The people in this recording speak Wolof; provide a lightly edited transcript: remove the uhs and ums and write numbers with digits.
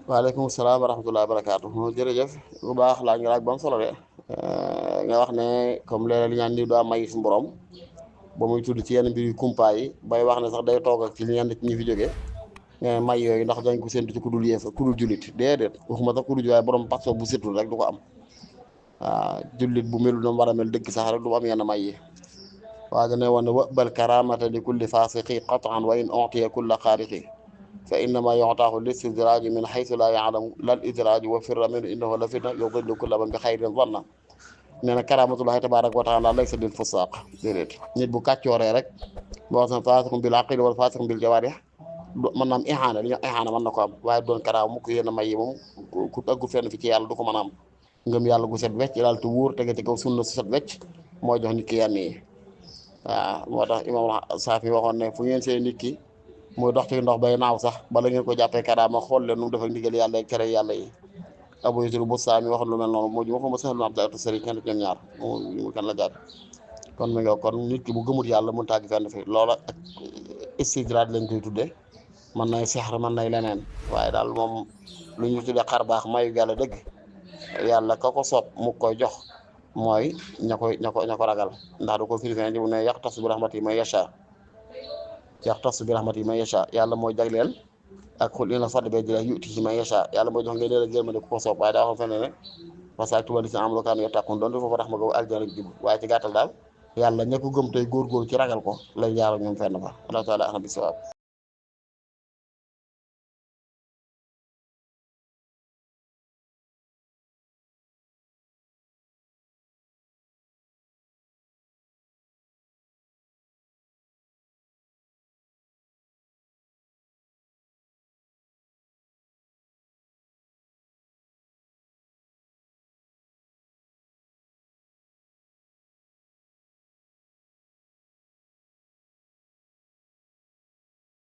waaleykum salaam wa rahmatulah wa barakaatu jërëjëf bu baax laaj nga laaj ba am solo de nga wax ne comme léeg-léeg li ñaan ni daa may suñu borom ba muy tudd ci yenn mbir yu kumpaa yi bay wax ne sax day toog ak ci ñenn ci ñi fi jógee may yooyu ndax dañ ko séntu ci ku dul yéefa ku dul jullit déedéet waxuma sax ku dul waaye borom paso bu setul rek du ko am waaw jullit bu melu na war a mel dëgg sax rek du am yenn may yi waaye dane woon ne wabal karamata li kulli fasiqi qatan wa in utiya kulla xaariqi fa innama yu'taahu listidraaji min haysu laa ya'lamu lal idraaji wa firra minhu innahu la fitna yudillu kulla man bi xayrin zanna nee na karamatullahi tabaaraka wa taala laysa lil fusaaq déedéet nit bu kàccooree rek boo xam ne faasiqun bil aqli wala faasiqun bil jawaarih mën na am ihaana li ñu ihaana mën na ko am waaye doon karaama mukk yéen a may yi moom ku taggu fenn fi ci yàlla du ko mën a am ngëm yàlla gu set wecc daal te wóor tege ci kaw sunna su set wecc mooy jox nit ki yenn yi waaw moo tax imam Saafi waxoon ne fu ngeen see nit ki muy dox ci ndox bay naaw sax bala ngeen ko jàppee karaama xool leen nu mu def ak ndigal yàlla ak tere yàlla yi Abu Yazid Bustami waxoon lu mel noonu moo ji ma fa ma saxal Abdou Sëriñ kenn ci ñoom ñaar mu kan la jàpp kon mi nga kon nit ki bu gëmut yàlla mun tàgg fenn fi loola ak istidraad lañ koy tuddee mën nay sexar mën nay leneen waaye daal moom lu ñu tuddee xar baax mayu yàlla dëgg yàlla ka ko soob mu koy jox mooy ña ko ragal ndax du ko firi feneen di mu ne yaxtasu bi rahmati man yasha yaxtasu bi rahmati man yasha yàlla mooy jagleel ak xul ina fadl bi jëlee yu'tihi man yasha yàlla mooy jox ngay leen a jërmande ku ko soob waaye daa waxoon feneen ne parce que tubaab si am lu kaan yattaqun doon foofu rax ma ko aljana jub waaye ci gàttal daal yàlla ña ko gëm tey góorgóor ci ragal ko lay jaar ak ñoom fenn fa Allah taala ahna bi sawaab